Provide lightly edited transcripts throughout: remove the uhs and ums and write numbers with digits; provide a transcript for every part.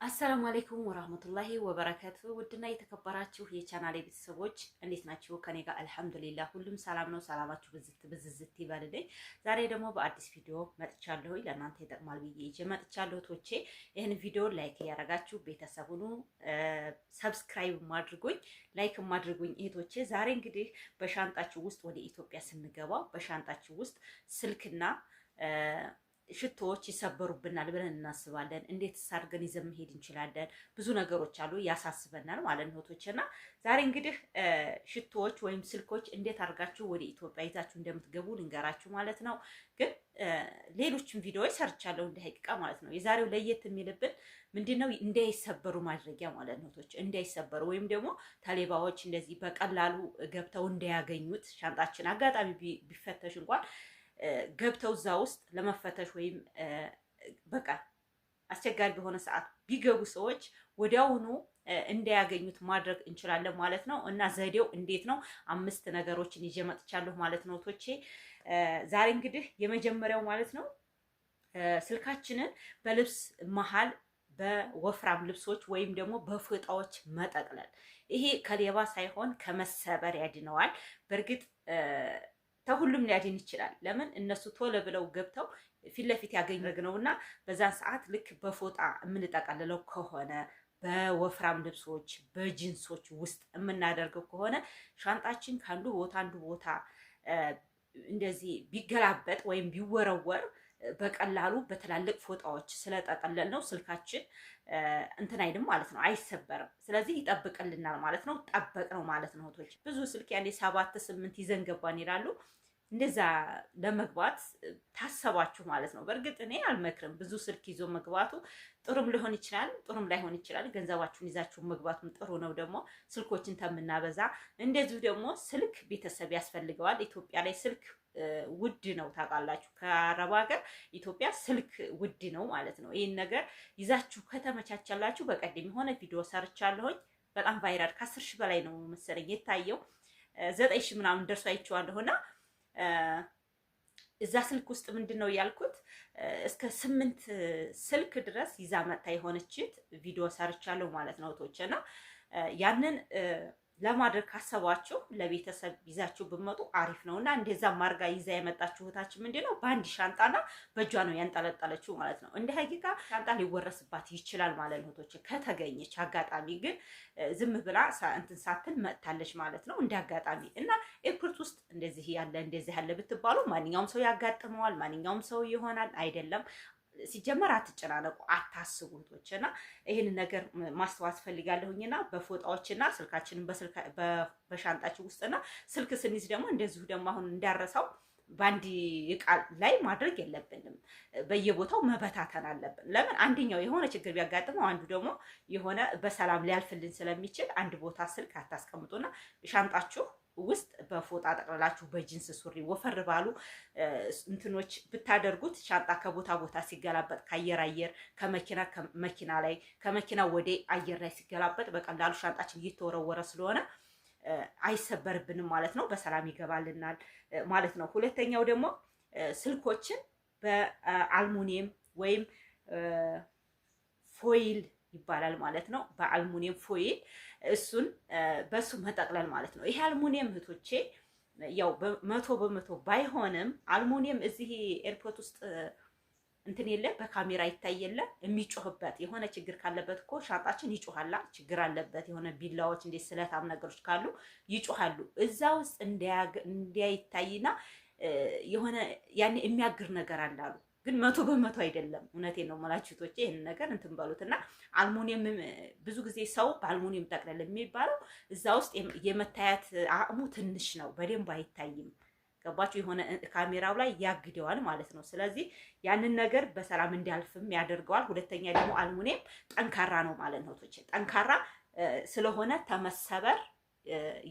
السلام عليكم ورحمة الله وبركاته። ውድና የተከበራችሁ የቻናሌ ቤተሰቦች እንዴት ናችሁ? ከኔ ጋር الحمد لله ሁሉም ሰላም ነው። ሰላማችሁ ብዝት ብዝዝት ይበልልኝ። ዛሬ ደግሞ በአዲስ ቪዲዮ መጥቻለሁ። ለእናንተ ይጠቅማል ብዬ ይዤ መጥቻለሁ። ቶቼ ይህን ቪዲዮ like እያደረጋችሁ ቤተሰብ ሁኑ፣ subscribe አድርጉኝ፣ like አድርጉኝ እህቶቼ። ዛሬ እንግዲህ በሻንጣችሁ ውስጥ ወደ ኢትዮጵያ ስንገባ በሻንጣችሁ ውስጥ ስልክና ሽቶዎች ይሰበሩብናል ብለን እናስባለን። እንዴት አድርገን ይዘን መሄድ እንችላለን? ብዙ ነገሮች አሉ ያሳስበናል ማለት ነው እህቶች። እና ዛሬ እንግዲህ ሽቶዎች ወይም ስልኮች እንዴት አድርጋችሁ ወደ ኢትዮጵያ ይዛችሁ እንደምትገቡ ልንገራችሁ ማለት ነው። ግን ሌሎችም ቪዲዮዎች ሰርቻለሁ እንደ ሀቂቃ ማለት ነው። የዛሬው ለየት የሚልብን ምንድነው? እንዳይሰበሩ ማድረጊያ ማለት ነው እህቶች፣ እንዳይሰበሩ ወይም ደግሞ ተሌባዎች እንደዚህ በቀላሉ ገብተው እንዳያገኙት ሻንጣችን አጋጣሚ ቢፈተሽ እንኳን ገብተው እዛ ውስጥ ለመፈተሽ ወይም በቃ አስቸጋሪ በሆነ ሰዓት ቢገቡ ሰዎች ወዲያውኑ እንዳያገኙት ማድረግ እንችላለን ማለት ነው። እና ዘዴው እንዴት ነው? አምስት ነገሮችን ይዤ መጥቻለሁ ማለት ነው ቶቼ። ዛሬ እንግዲህ የመጀመሪያው ማለት ነው ስልካችንን በልብስ መሀል በወፍራም ልብሶች ወይም ደግሞ በፎጣዎች መጠቅለል። ይሄ ከሌባ ሳይሆን ከመሰበር ያድነዋል። በእርግጥ ተሁሉም ሊያድን ይችላል። ለምን እነሱ ቶሎ ብለው ገብተው ፊት ለፊት ያገኙ ነው እና በዛን ሰዓት ልክ በፎጣ የምንጠቀልለው ከሆነ፣ በወፍራም ልብሶች በጂንሶች ውስጥ የምናደርገው ከሆነ ሻንጣችን ከአንዱ ቦታ አንዱ ቦታ እንደዚህ ቢገላበጥ ወይም ቢወረወር በቀላሉ በትላልቅ ፎጣዎች ስለጠቀለል ነው ስልካችን እንትን አይልም ማለት ነው፣ አይሰበርም። ስለዚህ ይጠብቅልናል ማለት ነው። ጠበቅ ነው ማለት ነው። እህቶች ብዙ ስልክ ያኔ 7 8 ይዘን ገባን ይላሉ። እንደዛ ለመግባት ታሰባችሁ ማለት ነው። በእርግጥ እኔ አልመክርም። ብዙ ስልክ ይዞ መግባቱ ጥሩም ሊሆን ይችላል፣ ጥሩም ላይሆን ይችላል። ገንዘባችሁን ይዛችሁ መግባቱም ጥሩ ነው። ደግሞ ስልኮችን ተምናበዛ፣ እንደዚሁ ደግሞ ስልክ ቤተሰብ ያስፈልገዋል። ኢትዮጵያ ላይ ስልክ ውድ ነው ታውቃላችሁ። ከአረብ ሀገር ኢትዮጵያ ስልክ ውድ ነው ማለት ነው። ይህን ነገር ይዛችሁ ከተመቻቸላችሁ በቀደም የሆነ ቪዲዮ ሰርቻለሁኝ። በጣም viral ከ10,000 በላይ ነው መሰለኝ የታየው፣ 9,000 ምናምን ደርሶ አይቼዋለሁና እዛ ስልክ ውስጥ ምንድን ነው ያልኩት እስከ 8 ስልክ ድረስ ይዛ መታ የሆነችት ቪዲዮ ሰርቻለሁ ማለት ነው እህቶቼ። እና ያንን ለማድረግ ካሰባችሁ ለቤተሰብ ይዛችሁ ብመጡ አሪፍ ነው። እና እንደዛ ማርጋ ይዛ የመጣችሁ እህታችን ምንድን ነው በአንድ ሻንጣና በእጇ ነው ያንጠለጠለችው ማለት ነው። እንደ ሀቂቃ ሻንጣ ሊወረስባት ይችላል ማለት ነው እህቶቼ፣ ከተገኘች አጋጣሚ ግን ዝም ብላ እንትን ሳትል መጥታለች ማለት ነው እንደ አጋጣሚ። እና ኤርፖርት ውስጥ እንደዚህ ያለ እንደዚህ ያለ ብትባሉ ማንኛውም ሰው ያጋጥመዋል፣ ማንኛውም ሰው ይሆናል አይደለም። ሲጀመር አትጨናነቁ፣ አታስቡ እህቶች። እና ይህንን ነገር ማስተዋት ፈልጋለሁኝና በፎጣዎችና ስልካችንን በሻንጣችን ውስጥና ስልክ ስንይዝ ደግሞ እንደዚሁ ደግሞ አሁን እንዳረሳው በአንድ እቃ ላይ ማድረግ የለብንም። በየቦታው መበታተን አለብን። ለምን አንደኛው የሆነ ችግር ቢያጋጥመው አንዱ ደግሞ የሆነ በሰላም ሊያልፍልን ስለሚችል አንድ ቦታ ስልክ አታስቀምጡና ሻንጣችሁ ውስጥ በፎጣ ጠቅልላችሁ በጂንስ ሱሪ ወፈር ባሉ እንትኖች ብታደርጉት ሻንጣ ከቦታ ቦታ ሲገላበጥ ከአየር አየር፣ ከመኪና መኪና ላይ፣ ከመኪና ወደ አየር ላይ ሲገላበጥ በቀላሉ ሻንጣችን እየተወረወረ ስለሆነ አይሰበርብንም ማለት ነው። በሰላም ይገባልናል ማለት ነው። ሁለተኛው ደግሞ ስልኮችን በአልሙኒየም ወይም foil ይባላል ማለት ነው። በአልሙኒየም foil እሱን በሱ መጠቅለል ማለት ነው። ይሄ አልሙኒየም እህቶቼ ያው 100% ባይሆንም አልሙኒየም እዚህ ኤርፖርት ውስጥ እንትን የለ በካሜራ ይታይ የለ የሚጮህበት የሆነ ችግር ካለበት እኮ ሻንጣችን ይጮሃላ። ችግር አለበት የሆነ ቢላዎች እንደ ስለታም ነገሮች ካሉ ይጮሃሉ። እዛ ውስጥ እንዳይታይና የሆነ ያኔ የሚያግር ነገር አለ አሉ። ግን 100% አይደለም። እውነቴን ነው የምላችሁ እህቶቼ፣ ይሄን ነገር እንትን በሉት። እና አልሙኒየም ብዙ ጊዜ ሰው በአልሙኒየም ጠቅለል የሚባለው እዛ ውስጥ የመታየት አቅሙ ትንሽ ነው፣ በደንብ አይታይም። ገባችሁ? የሆነ ካሜራው ላይ ያግደዋል ማለት ነው። ስለዚህ ያንን ነገር በሰላም እንዲያልፍም ያደርገዋል። ሁለተኛ ደግሞ አልሙኒየም ጠንካራ ነው ማለት ነው እህቶቼ። ጠንካራ ስለሆነ ተመሰበር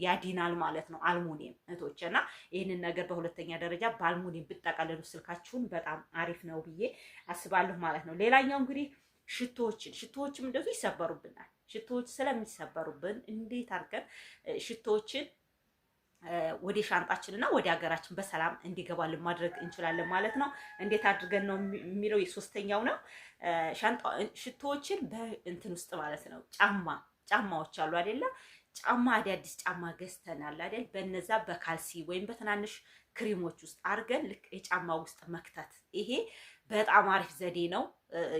ያዲናል ማለት ነው አልሙኒየም እህቶቼ። እና ይህንን ነገር በሁለተኛ ደረጃ በአልሙኒየም ብትጠቀልሉ ስልካችሁን በጣም አሪፍ ነው ብዬ አስባለሁ ማለት ነው። ሌላኛው እንግዲህ ሽቶዎችም እንደዚሁ ይሰበሩብናል። ሽቶዎች ስለሚሰበሩብን እንዴት አድርገን ሽቶዎችን ወደ ሻንጣችንና ወደ ሀገራችን በሰላም እንዲገባልን ማድረግ እንችላለን ማለት ነው። እንዴት አድርገን ነው የሚለው የሶስተኛው ነው። ሽቶዎችን በእንትን ውስጥ ማለት ነው፣ ጫማዎች አሉ አይደለ? ጫማ፣ አዳዲስ ጫማ ገዝተናል አይደል? በነዛ በካልሲ ወይም በትናንሽ ክሪሞች ውስጥ አድርገን ልክ የጫማ ውስጥ መክተት፣ ይሄ በጣም አሪፍ ዘዴ ነው።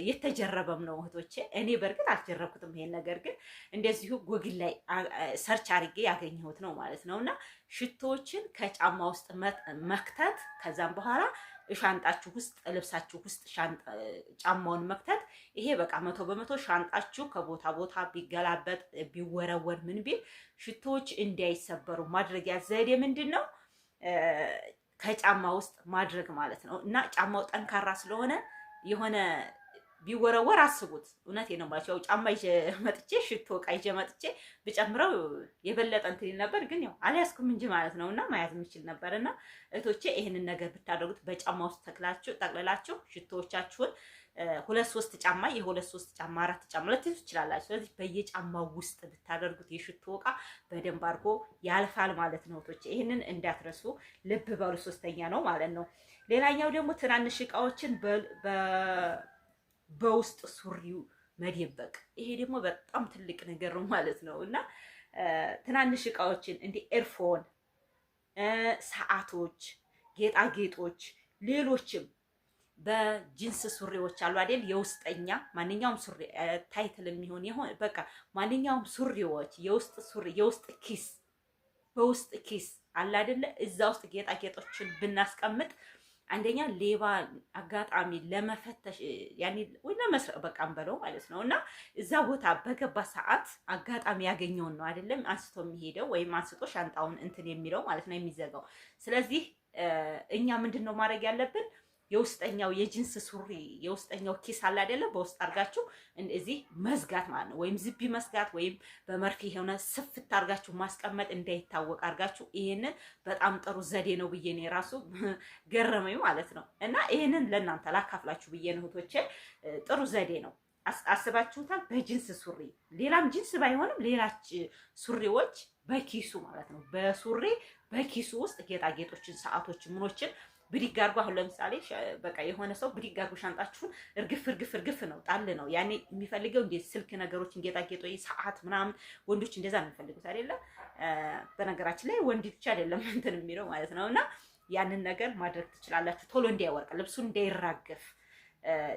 የተጀረበም ነው እህቶቼ። እኔ በእርግጥ አልጀረብኩትም ይሄን ነገር፣ ግን እንደዚሁ ጉግል ላይ search አድርጌ ያገኘሁት ነው ማለት ነው። እና ሽቶዎችን ከጫማ ውስጥ መክተት፣ ከዛም በኋላ ሻንጣችሁ ውስጥ፣ ልብሳችሁ ውስጥ ጫማውን መክተት፣ ይሄ በቃ 100% ሻንጣችሁ ከቦታ ቦታ ቢገላበጥ፣ ቢወረወር፣ ምን ቢል ሽቶዎች እንዳይሰበሩ ማድረጊያ ዘዴ ምንድን ነው? ከጫማ ውስጥ ማድረግ ማለት ነው። እና ጫማው ጠንካራ ስለሆነ የሆነ ቢወረወር አስቡት። እውነቴን ነው የምላችሁ። ያው ጫማ ይዤ መጥቼ፣ ሽቶ ዕቃ ይዤ መጥቼ ብጨምረው የበለጠ እንትን ይል ነበር፣ ግን ያው አልያዝኩም እንጂ ማለት ነው። እና መያዝ የምችል ነበር። እና እህቶቼ፣ ይህንን ነገር ብታደርጉት፣ በጫማ ውስጥ ተክላችሁ ጠቅልላችሁ ሽቶዎቻችሁን፣ ሁለት ሶስት ጫማ፣ የሁለት ሶስት ጫማ፣ አራት ጫማ ልትይዙ ትችላላችሁ። ስለዚህ በየጫማው ውስጥ ብታደርጉት የሽቶ ዕቃ በደንብ አድርጎ ያልፋል ማለት ነው። እህቶቼ፣ ይህንን እንዳትረሱ፣ ልብ በሉ። ሶስተኛ ነው ማለት ነው። ሌላኛው ደግሞ ትናንሽ እቃዎችን በውስጥ ሱሪው መደበቅ፣ ይሄ ደግሞ በጣም ትልቅ ነገር ነው ማለት ነው። እና ትናንሽ እቃዎችን እንደ earphone፣ ሰዓቶች፣ ጌጣጌጦች፣ ሌሎችም በጂንስ ሱሪዎች አሉ አይደል? የውስጠኛ ማንኛውም ሱሪ፣ tight የሚሆን ይሆን፣ በቃ ማንኛውም ሱሪዎች የውስጥ ሱሪ፣ የውስጥ ኪስ፣ በውስጥ ኪስ አለ አይደለ? እዛ ውስጥ ጌጣጌጦችን ብናስቀምጥ አንደኛ ሌባ አጋጣሚ ለመፈተሽ ያኔ ወይ ለመስረቅ በቃ እንበለው ማለት ነው። እና እዛ ቦታ በገባ ሰዓት አጋጣሚ ያገኘውን ነው አይደለም አንስቶ የሚሄደው ወይም አንስቶ ሻንጣውን እንትን የሚለው ማለት ነው፣ የሚዘጋው። ስለዚህ እኛ ምንድን ነው ማድረግ ያለብን? የውስጠኛው የጂንስ ሱሪ የውስጠኛው ኪስ አለ አይደለ? በውስጥ አድርጋችሁ እዚህ መዝጋት ማለት ነው። ወይም ዝቢ መዝጋት ወይም በመርፌ የሆነ ስፍት አድርጋችሁ ማስቀመጥ፣ እንዳይታወቅ አድርጋችሁ። ይሄንን በጣም ጥሩ ዘዴ ነው ብዬ ነው፣ የራሱ ገረመኝ ማለት ነው። እና ይሄንን ለእናንተ ላካፍላችሁ ብዬ ነው እህቶቼ። ጥሩ ዘዴ ነው። አስባችሁታል? በጂንስ ሱሪ፣ ሌላም ጂንስ ባይሆንም ሌላች ሱሪዎች በኪሱ ማለት ነው። በሱሪ በኪሱ ውስጥ ጌጣጌጦችን፣ ሰዓቶችን፣ ምኖችን ብድግ አድርጎ፣ አሁን ለምሳሌ በቃ የሆነ ሰው ብድግ አድርጎ ሻንጣችሁን እርግፍ እርግፍ እርግፍ ነው፣ ጣል ነው ያኔ የሚፈልገው። እንደ ስልክ ነገሮችን፣ ጌጣጌጦ፣ ሰዓት ምናምን፣ ወንዶች እንደዛ ነው የሚፈልጉት አይደለ? በነገራችን ላይ ወንድ ብቻ አይደለም እንትን የሚለው ማለት ነው። እና ያንን ነገር ማድረግ ትችላላችሁ። ቶሎ እንዳይወርቅ፣ ልብሱ እንዳይራገፍ፣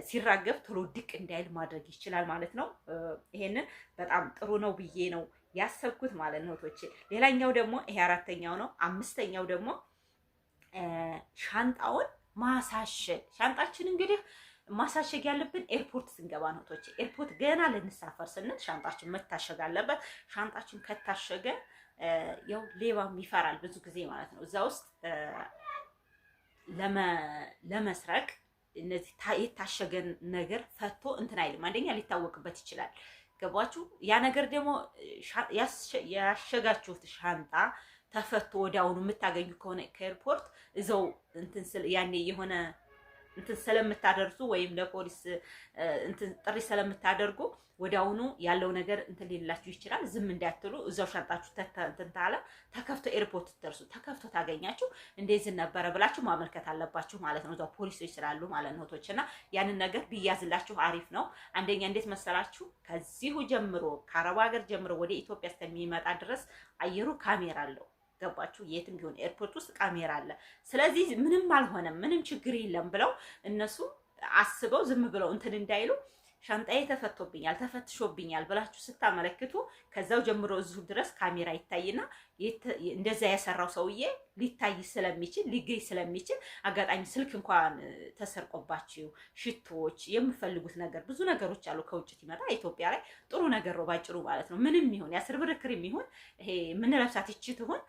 ሲራገፍ ቶሎ ድቅ እንዳይል ማድረግ ይችላል ማለት ነው። ይሄንን በጣም ጥሩ ነው ብዬ ነው ያሰብኩት ማለት ነው እህቶቼ። ሌላኛው ደግሞ ይሄ አራተኛው ነው። አምስተኛው ደግሞ ሻንጣውን ማሳሸግ። ሻንጣችን እንግዲህ ማሳሸግ ያለብን ኤርፖርት ስንገባ ነው እህቶቼ። ኤርፖርት ገና ልንሳፈር ስንል ሻንጣችን መታሸግ አለበት። ሻንጣችን ከታሸገ ያው ሌባም ይፈራል ብዙ ጊዜ ማለት ነው። እዛ ውስጥ ለመስረቅ እነዚህ የታሸገን ነገር ፈቶ እንትን አይልም። አንደኛ ሊታወቅበት ይችላል። ገባችሁ? ያ ነገር ደግሞ ያሸጋችሁት ሻንጣ ተፈቶ ወዲያውኑ የምታገኙ ከሆነ ከኤርፖርት እዛው እንትን ያኔ የሆነ እንትን ስለምታደርሱ ወይም ለፖሊስ እንትን ጥሪ ስለምታደርጉ ወዲያውኑ ያለው ነገር እንትን ሊላችሁ ይችላል። ዝም እንዳትሉ፣ እዛው ሻንጣችሁ እንትን ታለ ተከፍቶ ኤርፖርት ትደርሱ ተከፍቶ ታገኛችሁ፣ እንደዚህ ነበረ ብላችሁ ማመልከት አለባችሁ ማለት ነው። እዛው ፖሊሶች ስላሉ ማለት ነው እህቶች፣ እና ያንን ነገር ቢያዝላችሁ አሪፍ ነው። አንደኛ እንዴት መሰላችሁ? ከዚሁ ጀምሮ፣ ከአረብ ሀገር ጀምሮ ወደ ኢትዮጵያ እስከሚመጣ ድረስ አየሩ ካሜራ አለው። ገባችሁ? የትም ቢሆን ኤርፖርት ውስጥ ካሜራ አለ። ስለዚህ ምንም አልሆነም፣ ምንም ችግር የለም ብለው እነሱ አስበው ዝም ብለው እንትን እንዳይሉ፣ ሻንጣዬ ተፈቶብኛል፣ ተፈትሾብኛል ብላችሁ ስታመለክቱ ከዛው ጀምሮ እዚሁ ድረስ ካሜራ ይታይና እንደዛ የሰራው ሰውዬ ሊታይ ስለሚችል፣ ሊገኝ ስለሚችል፣ አጋጣሚ ስልክ እንኳን ተሰርቆባችሁ፣ ሽቶዎች፣ የምፈልጉት ነገር ብዙ ነገሮች አሉ። ከውጭ ሲመጣ ኢትዮጵያ ላይ ጥሩ ነገር ነው ባጭሩ ማለት ነው። ምንም ይሁን የ10 ብር ክሪም ይሁን፣ ይሄ የምንለብሳት ይቺ ትሁን፣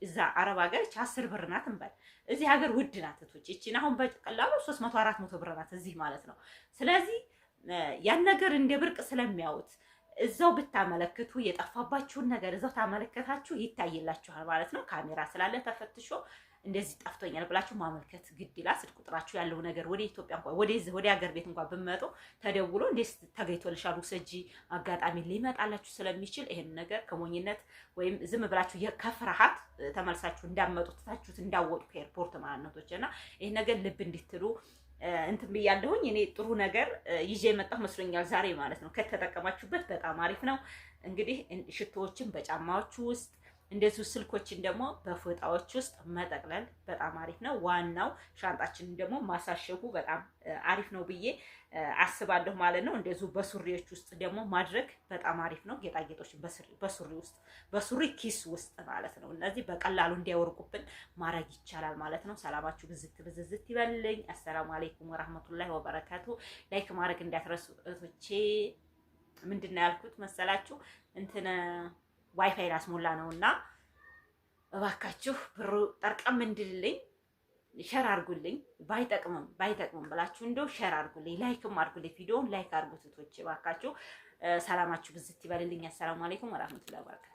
እዛ አረብ ሀገር ይቺ 10 ብር ናት እንበል፣ እዚህ ሀገር ውድ ናት እህቶች። ይቺን አሁን በቀላሉ 300፣ 400 ብር ናት እዚህ ማለት ነው። ስለዚህ ያን ነገር እንደ ብርቅ ስለሚያዩት እዛው ብታመለክቱ፣ የጠፋባችሁን ነገር እዛው ታመለከታችሁ ይታይላችኋል ማለት ነው። ካሜራ ስላለ ተፈትሾ እንደዚህ ጠፍቶኛል ብላችሁ ማመልከት ግድ ይላል። ስልክ ቁጥራችሁ ያለው ነገር ወደ ኢትዮጵያ እንኳን ወደ ሀገር ቤት እንኳን ብትመጡ ተደውሎ እንዴት ተገኝቶልሻል ውሰጂ አጋጣሚ ሊመጣላችሁ ስለሚችል ይሄን ነገር ከሞኝነት ወይም ዝም ብላችሁ ከፍርሃት ተመልሳችሁ እንዳመጡ ትታችሁት እንዳወጡ ከኤርፖርት ማለት ነው። እና ይሄን ነገር ልብ እንድትሉ እንትን ብያለሁኝ። እኔ ጥሩ ነገር ይዤ የመጣሁ መስሎኛል ዛሬ ማለት ነው። ከተጠቀማችሁበት በጣም አሪፍ ነው። እንግዲህ ሽቶዎችን በጫማዎቹ ውስጥ እንደዚሁ ስልኮችን ደግሞ በፎጣዎች ውስጥ መጠቅለል በጣም አሪፍ ነው። ዋናው ሻንጣችንን ደግሞ ማሳሸጉ በጣም አሪፍ ነው ብዬ አስባለሁ ማለት ነው። እንደዚሁ በሱሪዎች ውስጥ ደግሞ ማድረግ በጣም አሪፍ ነው። ጌጣጌጦችን በሱሪ ውስጥ በሱሪ ኪስ ውስጥ ማለት ነው። እነዚህ በቀላሉ እንዲያወርቁብን ማድረግ ይቻላል ማለት ነው። ሰላማችሁ ብዝት ብዝዝት ይበልኝ። አሰላሙ አለይኩም ወራህመቱላሂ ወበረካቱ። Like ማድረግ እንዳትረሱ እህቶቼ። ምንድን ነው ያልኩት መሰላችሁ እንትን ዋይፋይ ላስሞላ ነውና እባካችሁ ብሩ ጠርቀም እንድልልኝ share አድርጉልኝ። ባይጠቅምም ባይጠቅምም ብላችሁ እንደው share አድርጉልኝ፣ like ም አድርጉልኝ፣ ቪዲዮውን like አድርጉት እህቶቼ እባካችሁ። ሰላማችሁ ብዝት ይበልልኝ። አሰላሙ አለይኩም ወራህመቱላሂ ወበረካቱ።